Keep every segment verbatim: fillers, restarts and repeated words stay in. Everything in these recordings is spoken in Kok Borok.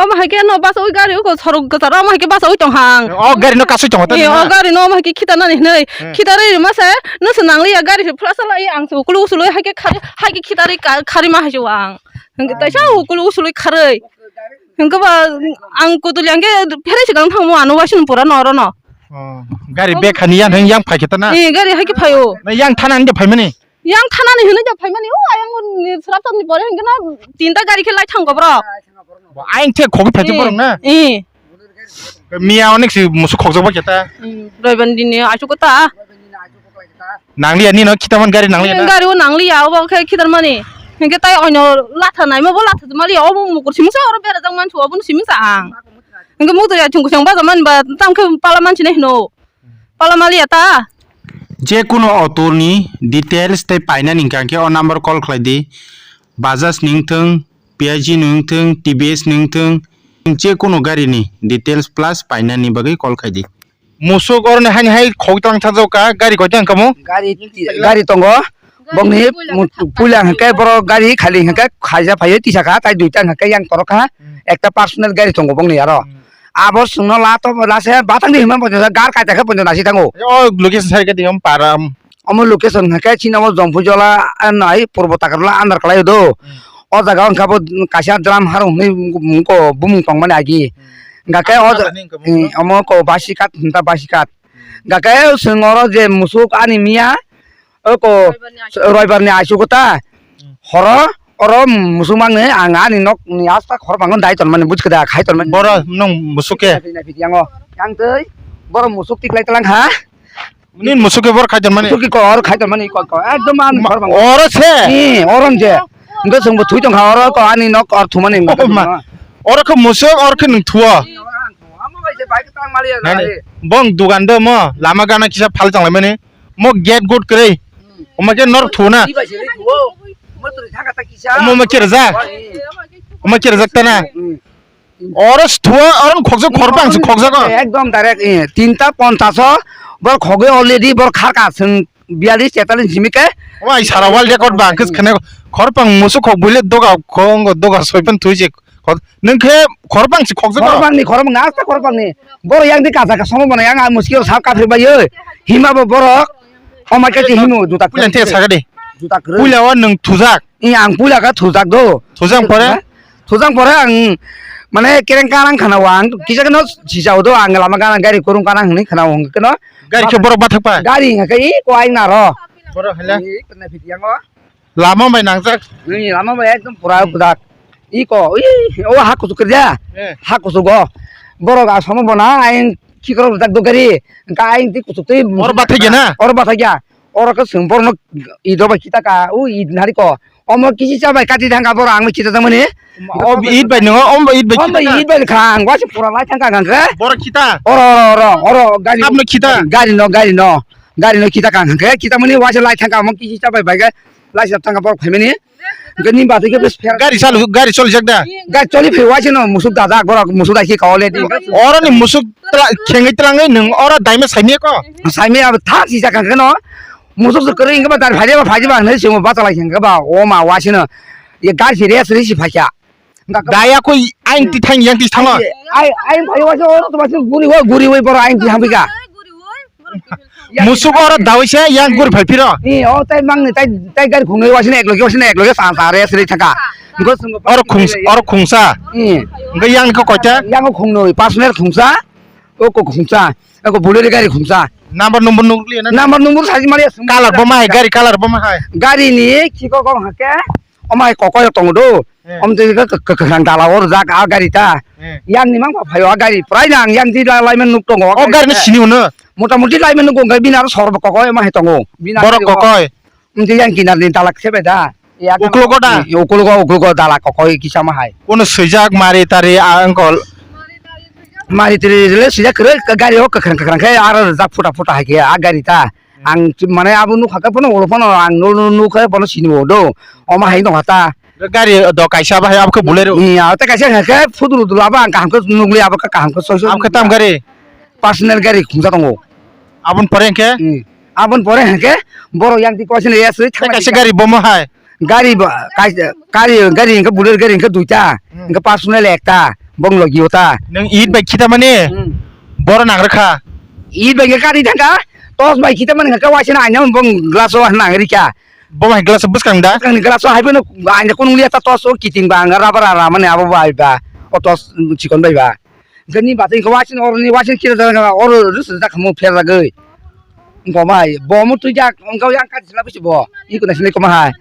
Omo hai khe no bus oi gari o sorok kwcharo omo hai khe bus oi tong hang. O gari no kasui tongo ta Eh, o nang? Gari no omo hai khe khitarnani hinwi. Hmm. Khitarwi rwma se no se nangliya gari se phla salai ang se ukulu usulwi hai khe khari hai khe khitarwi ka-, khari ma hai se ang. Hwnkhe taisa ukulu usulwi kharwi. Hwnkhe ba ang kutuli ang khe pherei se gang thangmo ano waisung pura no oro no. Oh, gari bek hani yang yang phai khe ta na? Eh, gari hai khe phaio. Na yang thana ni phai mani? Yang thanani hinwi ja phaimani, o ayang ni srap tap ni pore hwnkhe no tinta gari khe lai thango borok. Bo ayang the khogwi phai Eh, borok na. Eh. Miya onek si musu khokjak ba keta. Hmm, roibar dini achuk ta. Nangliya nino khitaman gari nangliya na. Gari o nangliya, obo khe khitar mani. Hwnkhe tai oino latha naima bo latha mali, obo mukur simsa oro berajak mansu, obo simsa ang. Hwnkhe mudur ya thungku sang baja man ba tam khe pala mansi ne hino. Pala maliya ta. Je kuno auto ni details tei painani hwnkha khe o number call khlai di. Bajaj ni wngthung, P I G ni wngthung, T V S ni wngthung, je kuno gari ni details plus painani bagwi call khai di. Musuk oroni hani hai khogwi tang thajok ka, gari koita wngkha mo? Gari, gari tongo. Bongni puila hwnkhe borok gari khali hwnkhe khaija phaiwi tisa kha, tai duita hwnkhe yang torok kha. Hmm. Ekta personal gari tongo bongni aro. Hmm. Abo chwngno la to la se batang di hwnma bo gar kaita khe poito nasi thango. O location sai khe di om para. Omo location hwnkhe chini omo Jompuijola nai Purbo Takarla under kalai do. Hmm. O jaga wngkha bo kaisa drum harung hwnwi mungko bumung tongmani agi. Hmm. Hwnkha khe o Ano ja-, ni wngkha bo hmm, no? Omo ko Basikat hwnta Basikat. Hmm. Hwnkha khe chwng oro je musuk ani miya o ko Roibarni aisuk. Roibarni aisuk ta. Hmm. Horo oro musuk mangni ang ani nok ni asta khor bango dai tonmani buj keda khai tonmani. Boro nung musuk khe? Naiphi, naiphi, yango. Yang tei boro musuk tiklai tlang ha. Nini musuk khe boro khai tonmani? Musuk ki ko oro khai tonmani ko, ko. Ekdom ani Ma-, khor bango. Oro se? Ni, oro je. Hwnkhe chwngbo thui tongkha oro ko ani nok or thumani. Oh, ma. Oro khe musuk, oro khe nung thuo. Amo bai se bike tang mali ya. Nani? Bong dugan do mo, lama gana kisa phal changlaimani. Mo gate good kwrwi. Hmm. Omo khe norok thuo na. Ibai se thuo. Mo twi thaka ta kisa. Omo mo khe rwjak? Oi. Omo khe rwjak ta na? Hmm. Oro se thuo, oro khokjak, khorpang se khokjak o. Ekdom direct, eh, tinta ponchash o. Bor khogwi already bor kharka chwng biyalish tetallish jimi khe. Omo ai sara world record ba, hmm, khis khene khorpang musuk khok buile doga khongo doga soipan thuise. Khor-, nwng khe khorpang se khokjak o. Khorpang ni, khorpang ni, asta khorpang ni. Boro yang di kacha ka somo bana yang a muskil sa ka phir bai oi. Hima bo borok. Homa khe himo juta. Puila the saka de. Juta kwrwi. Puila o nwng thujak. Iya, ang puila khe thujak do. Thujak pore? Ha? Thujak pore ang mane kereng karang khana o ang kisa khe no sisa o do ang lama gana gari kurung karang hwnwi khana o hwnkhe no. Gari khe borok bathak pa? Gari hwnkhe i ko aing naro. Borok hala? I kena video ngo. Lama bai nangjak. Ni lama bai ekdom pura kudak. Iko, i, o ha kuchuk kerja. Eh. Ha kuchuk go. Borok a somo bona aing khikro dak do gari. Ka aing ti kuchuk ti. Or bathai gya na? Or bathai gya. Oro khe chwng borno ido bai kita ka, u id nari ko. Omo kisi cha bai kati thang ka boro ang bai kita tang mani. O id bai nungo, om bai id bai kita. Om bai id bai kha, ang wasi pura lai thang ka khe. Boro kita? Oro, oro, oro, oro, gari. Abno kita? Gari no, gari no. Gari no kita kang khe kita mani waisa lai thang ka mo kisi cha bai bai khe lai sa thang ka bor phai mani. Gani ba thik bes pher. Gari chalu, gari choli jak da. Gari choli phai waisa no musuk da jak bor musuk da ki ka ole di. Oro ni musuk khengwi tlangai nung oro daime saimi ko. Saimi ab tha si ja kang no. Musuk se kering ke ba dar phai ba phai ba ne simo ba chalai kheng ke ba o ma waisa no. Ye gari si res ri si phai kha. Daya koi aing ti thang yang ti thang. Ai, ai, phai wa jo, to ba guri wa, guri wa, boro aing ti hambi ka. Musuk oro dawi se yang guri phai phiro. Ni, o tai mang ni, tai, tai gari khungnwi wa sini ek loge, wa sini ek loge, sa, sa, re, sri thaka. Oro khung, oro khungsa. Ni. Ngai yang ko kocha? Yang ko khungnwi, personal khungsa. O ko khungsa. O ko bulori gari khungsa. Number, number nukli na? Number, number saji mali. Color bo ma hai, gari color bo ma hai. Gari ni, chiko ko hake. Omai kokoi tongo do. Eh. Om twi ka, ka, ka, kwkhwrang dala o rwjak a gari ta. Eh. Yang ni mang phaio a gari. Prai nang yang di la, laimani nuk tongo. O gari ni sini hwnwi? Mota moti laimani nuk tongo, bini aro sor kokoi ma hai tongo. Bini aro borok kokoi? Om twi yang kinar ni dala se bai da. Ya, uklogo da? Eh, uklogo, uklogo dala kokoi kisa ma hai. Kono swijak mari tari a uncle? Mari tari le swijak kwrwi, gari o kwkhwrang kwkhwrang khe aro rwjak phuta phuta hai khe a gari ta. Ang mane abo nukha khe phano ulo phano ang no, no, nukha phano sini bo do. Omo hai nokha ta. Gari do kaisa bahai abo khe Bolero. Iya, ta kaisa khe phuduru dula ba ang kaham khe nukli abo khe kaham khe soi soi. Abo khe tam gari? Personal gari khungsa tongo. Abon pore khe? Hmm. Abon pore khe borok yang di koisini ya sui. Kaisa gari bomo hai. Gari ba, kai-, gari, gari hwnkhe Bolero gari hwnkhe duita, hmm, hwnkhe personal ekta. Bong logi uta. Nang it bai khita mani. Hmm. Boro nang rwkha. It bai kari thangka. Tos bai khita mani ka waisina aina bong glass o nang rikha. Bo bai glass bwskang da. Bwskang ni glass o hai bono aina kunung liya ta tos o kiting ba anga rubber ara mani abo bai ba. O tos chikon bai ba. Gani ba tei waisina oro ni waisina khita da oro rus da khamu pher ragoi. Bo bai bo mu tu jak ongka yang ka sila bisi bo. Iko na sila ko ma hai.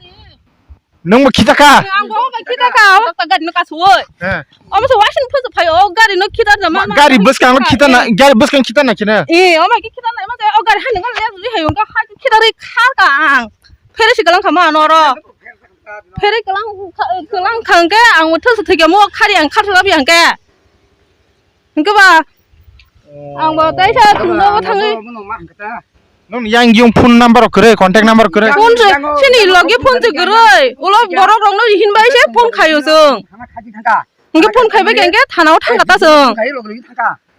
Nung bo khita kha? Ang bo bai khita kha, omo ta gari no kasu oi. He. Omo se waising phusu phai o gari no khita na ma. Gari bwskang khita na, gari bwskang khita na khina. Eh, omo ki khita na ma o gari han ngal le ri hayo ga ha khita ri khar ka ang. Phere si galang kha ma no ro. Phere galang galang khang ke ang thus thike mo khari ang khar thap yang ke. Hingke ba? Ang bo tei sa thwngno bo thangwi. Nong yang yung phone number kwrwi, contact number kwrwi. Phone se, sini logi phone se kwrwi. Ulo borok rokno hin bai se phone khayo chwng. Hingke phone khaibai khe hingke thana o thangkha ta chwng.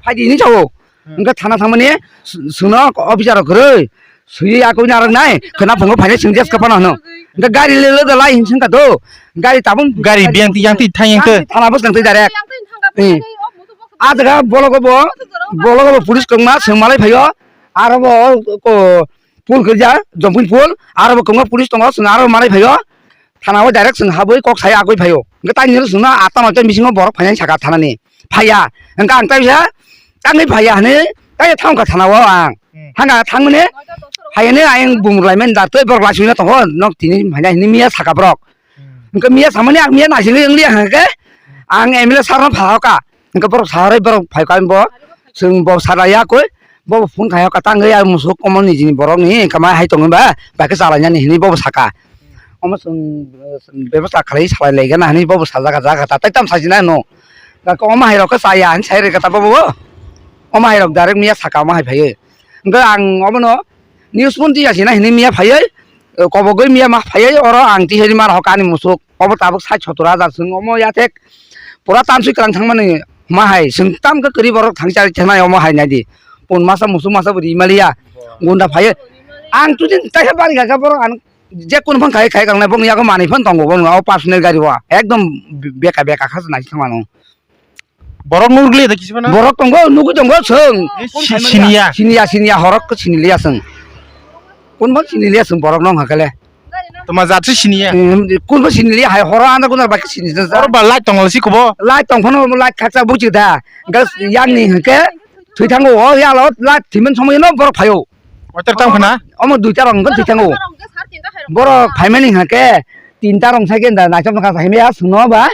Phaidi ni chao. Hingke thana thangmani s-, sungno officer rok kwrwi. Sui ya koi narok nai, khna phungo phainai sung jes kapano hano. Hingke gari le le da lai hin sung ka do. Gari tabung. Gari biang ti yang ti thang yang te. Thana bus nang te direct. Eh. A jaga bologo bo, bologo bo police kongma sung malai phayo. Aro bo ko pul kerja, jompin pul. Aro bo kongma police tongo sung aro malai phayo. Thana o direct sung haboi kok sai agoi phayo. Hingke tani sung na ata noita bisingo borok phainai saka thana ni. Phaiya. Hingke ang tai sa, tangwi phaiya hwnwi, tai thangkha thana o ang. Hmm. Hanga thangmani, phaiya ni ayang bumrwlai mani da, tei borok laiswi na tongo, nok tini phaiya hwnwi miya saka borok. Hmm. Hingke miya samani ang miya naisingwi wng liya hingke, ang M L A sir no pha hoka. Hingke borok sahoroi borok phaika bo, chwng bo sara ya koi, bo phone khai hoka tangwi ang musuk komo nijini borok ni hingke ma hai tongo ba, bai khe chalainani hwnwi bo saka. Omo chwng, eh, bebosta khlai salai lai gana hinwi bobo sajak jak ta tai tam sajina no. Gakhe omo hai rok khe chaya hinwi sai rwkha ta bobo. Omo hai rok direct miya saka omo hai phaiwi. Hwnkhe ang omono news phone tiya sina hinwi miya phaiwi, eh, kobogwi miya ma phaiwi oro ang tihai ma rok ani musuk. Obo tabuk sait sottor hajar chwng omo yathek pura tamsui kwrang thangmani ma hai chwng tam khe kwrwi borok thangcha thanai omo hai naidi. Pun masa musuk masa bo ri maliya. Gunda phaiwi. Ang tudin tai khe bari kha khe borok ang je kun phang khai khai kangnai bong yago manwi phano tongo bong o personal gari o ekdom beka beka kha nai thangmano. Borok nukliya da kisi phano? Borok tongo nugwi tongo chwng. Eh, si-, siniya. Siniya siniya horok ko siniliya chwng. Kun phang siniliya chwng borok nong hakale. Toma jat se siniya. Kun phang siniliya hai horo anda kun ba siniliya. Oro ba light tongo si kubo. Light tong phano light khaksa buji da. Gas yang ni hake thwi thango o yalo light thimen somoi no borok phaio. Water tang phana? Omo duita rong khe thwi thango. Borok phaimani hake tinta rong sai khe da naichom kha phaimaya sungno ba.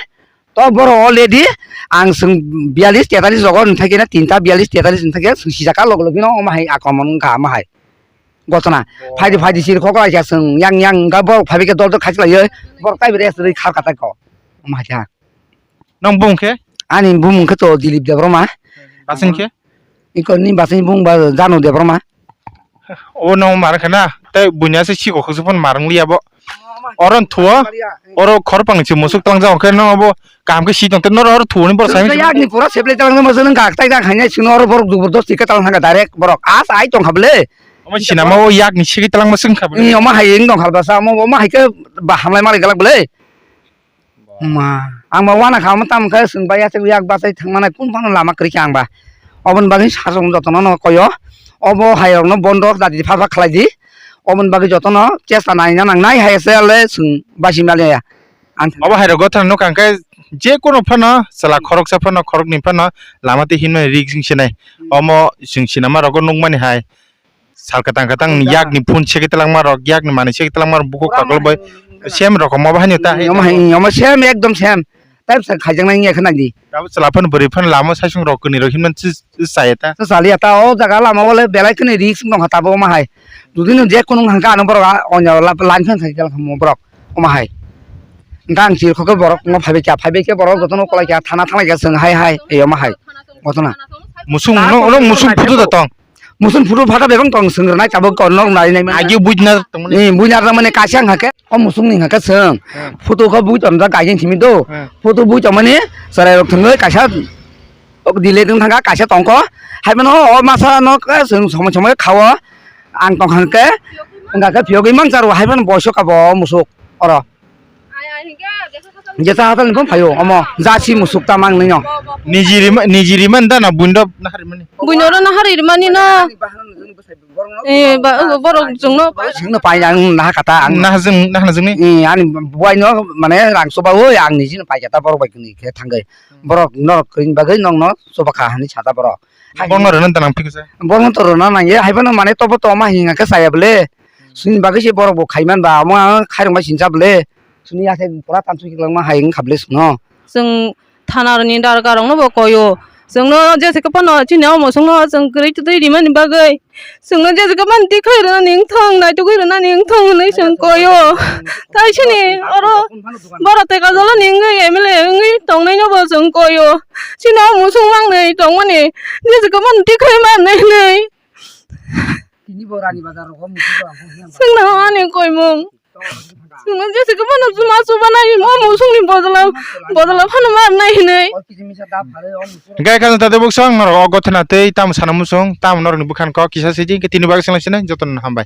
To borok already ang sung biyalis tetalis rogo nthai khe na tinta biyalis tetalis nthai khe sung sijaka log logino omo hai akromon wngkha omo hai. Gotona. Phaidi phaidi sir khok lai kha sung yang yang ga borok phaibai khe dol dol khaichwlaiwi borok taibo rest rwi khar kha tai kho. Omo hai kha. Nang bung khe? Ani bumung khe to Dilip Debbarma. Basing khe? Iko ni basing bung ba Janu Debbarma. O no mar khe na. Tei bunya se siko khosuk phon marang liya bo. Oro thuo. Oro khor pang se musuk tang jao khe no bo kaham khe si tong te noro oro thuo ni bor sai. Yak ni pura seple tang ma jeng gak tai gak hanya sino oro borok jubur dos tika tang thang direct borok as ai tong khable. Omo sinama o yak ni sigi talang ma sing khable. Ni omo hai ing tong khal basa omo omo hai khe ba hamlai mali galak bole. Ma, ang ba wana kha, omo tamo khe chwng bai ya, yak bachai thangmani kun phano lama kwrwi kha ang ba. Oboni bagwi sajwk jotono no koyo. Obo hai rokno bondo dadi pha pha khlai di. Oboni bagwi jotono chesta naina nangnai hai se le chwng basi maliya. Ang obo hai rok gotha no kang khe je kono phano chwla khoroksa phano khoroknwi phano lama twi himnani rik sing sinai. Hmm. Omo chwng sinama rogo nukmani hai. Sal kwtang kwtang yak ni phone segi talangma rok, yak ni manwi segi talangma rok, bukhuk kaklo bai same rokom obo haino ta hai. Omo hai, omo same, ekdom same. Type sa khaijaknai wngya khe nang di. Abo chwla phano bwrwi phano lama saichung rok kwnwi rok himnani chaya ta. Chaya ta, o jaga lama o le belai kheno risk nongkha tabuk omo hai. Jodi no je kunu hangkha ano borok a, onyo la-, line phan khai khe borok omo hai. Hingkhe ang chirkhok khe borok omo phaibai kha, phaibai khe borok jotono kolai kha, thana thanglai kha chwng hai hai, ei omo hai. Gotona. Musung, no, no, musung photo da tong. Musun phuru phata bebang tong swngrwnai tabuk kornok nai nai mani. Agi buina tongmani. Ni buina tongmani kaisa wngkha khe, o musung ni wngkha khe chwng. Hmm. Photo khe bui tong jak kaisa simi do. Hmm. Photo bui tongmani chwrai rok thwngwi kaisa ok delete wng thangkha kaisa tongkho. Hai mano o masa no khe chwng somoi somoi khao. Ang tongkha khe wngkha khe phiyogwi mang charo hai mano boiso kabo musuk oro. Jesa hatal ni phone phaio, omo, jasi musuk ta mang nino. Niji rima, niji rima nda na buindo na harimani. Buino ro na hari mani na. Eh, ba, borok jongno. Singno pai ang na kata ang. Na jeng, na jeng ni. Eh, ani buai no mane rang soba oi ang niji no pai kata borok bai kini khe thangai. Borok norok kring bagwi nong no soba kha hani sata borok. Borok no rwna danang phiksa. Borok no to rwna nang ye, hai phano mane tobo to ma hinga khe saya bole. Sini bagwi se borok bo khaiman ba, omo ang khairok bai sincha bole. Sini ya khe pura tansu kiklangma hai wngkha bole sino. Chwng thana rokni darga rokno bo koyo. Chwngno jesa khe phano chini omo chwngno chwng kwrwi twtwi rimani bagwi. Chwngno jesa khe phano tikhlai rwnani wngthong, naitugwi rwnani wngthong hwnwi chwng koyo. Tai sini oro borok tei kajalo ni wngwi M L A wngwi tongnaino bo chwng koyo. Chini omo chwng mangnwi tongmani jesa khe phano tikhlai mannai hwnwi. Tini bo Rani Bazar rogo muchung rang phung hiya ba. Chwngno ani koimung. Chwngno jesa khe phano chuma chubanai, mo musungni bodolo, bodolo phano marnai hinwi. O kisi misa da phare o muchung. Hingke kha tate buksong norok o gothana tei tamo sana muchung, tamo norokni bwkhan kok kisa sidi, hingke tini bagwi swlaisinai, jotono hambai.